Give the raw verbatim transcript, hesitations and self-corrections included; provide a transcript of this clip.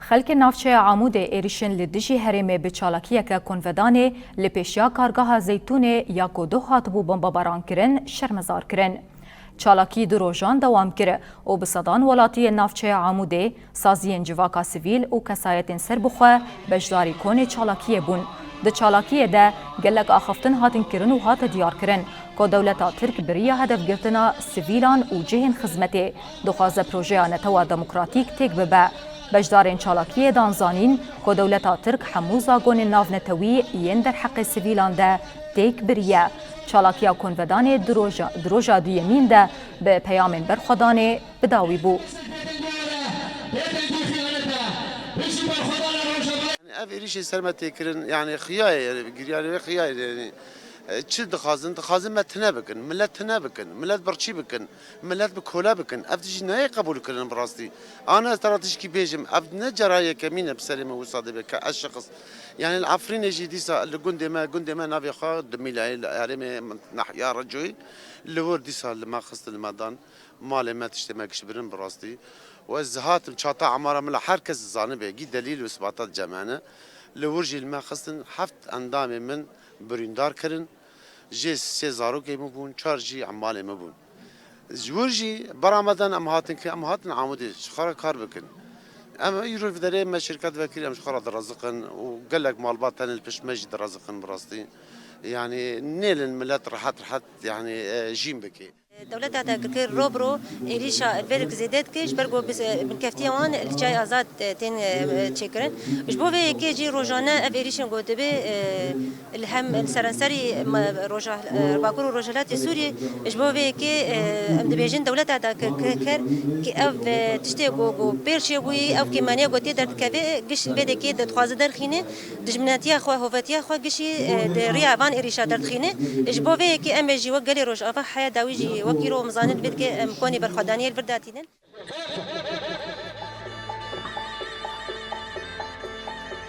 Xelkê navçeya Amûdê êrîşên li dijî herêmê bi çalakiyeke konvedanê li pêşiya kargeha Zeytûnê ya ku doh hatibû bombebarankirin şermezar kirin. Çalakî du rojan dewam kir û bi sedan welatiyên navçeya Amûdê, saziyên civaka sivîl û kesayetên serbixwe beşdarî konê çalakiyê bûn. Di çalakiyê de gelek axaftin hatin kirin û hate diyarkirin ku dewleta Tirk biriya hedefgirtina sivîlan û cihên xizmetê dixwaze projeya netewa demokratîk têk bibe. Beşdarên çalakiyê dan zanîn ku dewleta Tirk hemû zagonên navnetewî yên derheqê sivîlan de têk biriye. Çalakiya konvedanê di roja, di roja duyemîn de bi peyamên berxwedanê bi dawî bû. Ev êrîşên ser me tê kirin, yani xiya ye, yani giryarê wê xiya ye, yani, e, çi dixwazin? Dixwazin me tune bikin, millet tune bikin, millet birçî bikin, millet bi kole bikin. Ev tiştî nayê qebûl kirin bi rastî. Ana ez te re tişkî bêjim, ev ne cara yekemîn e bi serê min wisa dibe ke ez şexs. Yani li Efrînê jî dîsa li gundê me, gundê me navê xwe Dimîlayê, li herêmê min nahya Recoyê, li wir dîsa li me xistin, li me dan. Malê me tiştê me gişt birin bi rastî. Û ez hatim çata emara min la her kes zanibe, gî delîl û isbata cem hene. Li wir jî li me xistin heft endamê min birîndar kirin. Jê sê zarokê min bûn, çar jî emalê min bûn. Ji wir jî bera me dan em hatin ki, em hatin Amûdê ji xwe re kar bikin. Em îro li derê me şirket vekirî, em ji xwe re diraziqin û gelek malbat tenê li pişt me jî diraziqin bi rastî. Yani nêlin millet rehet rehet yani, e, jîn bike. Dewleta te kir ro bi ro êrîşa li vê zêde dike, ji ber ku bi-, binkeftiya wan li Çiyayê Azad, e, tên, e, çêkirin. Ji bo vê yekê jî rojane ev êrîşên ku dibe, e, li hem li serenserî me-, roja-, e, Bakur û Rojhilatê Sûriyê, ji bo vê yekê, e, em dibêjin dewleta te kir, kir, kir ki ev, e, tiştê ku, ku pêr çêbûyî, ev kêmaniya ku tê derdikeve, giş vê dekê dixwaze derxîne. Dijminatiya xwe, hovetiya xwe gişî, e, di riya van êrîşa derdixîne. Ji bo vê yekê em ê jî wek gelê Rojava heya dawî jî wek îro em zanin vê dike em konê berxwedaniyê li vir datînin.